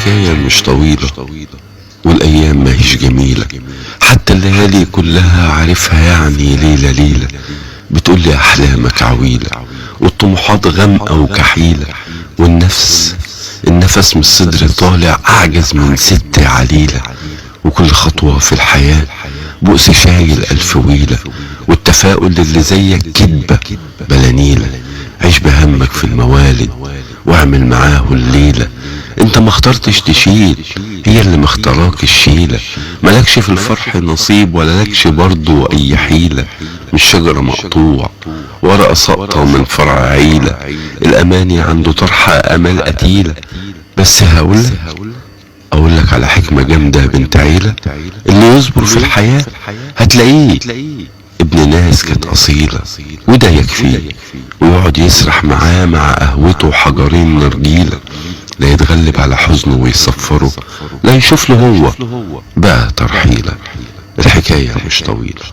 الحكاية مش طويلة والأيام ما هيش جميلة، حتى الليالي كلها عارفها يعني ليلة ليلة. بتقولي أحلامك عويلة والطموحات غامقة وكحيلة، والنفس النفس من الصدر طالع أعجز من ست عليلة، وكل خطوة في الحياة بؤس شايل ألف ويلة، والتفاؤل اللي زيك كدبة بلا نيلة. عيش بهمك في الموالد واعمل معاه الليلة، انت ما اخترتش تشيل، هي اللي مختاراك الشيلة. ملكش في الفرح نصيب ولا لكش برضو اي حيلة، مش شجرة مقطوع ورقة ساقطة من فرع عيلة. الاماني عنده طرحة امال قتيلة، بس هقولك اقولك على حكمة جامدة بنت عيلة، اللي يصبر في الحياة هتلاقيه ابن ناس كانت أصيلة، وده يكفيه ويقعد يسرح معاه مع قهوته وحجرين نرجيلة. لا يتغلب على حزنه ويصفره، لا يشوف له هو بقى ترحيلة. الحكاية مش طويلة.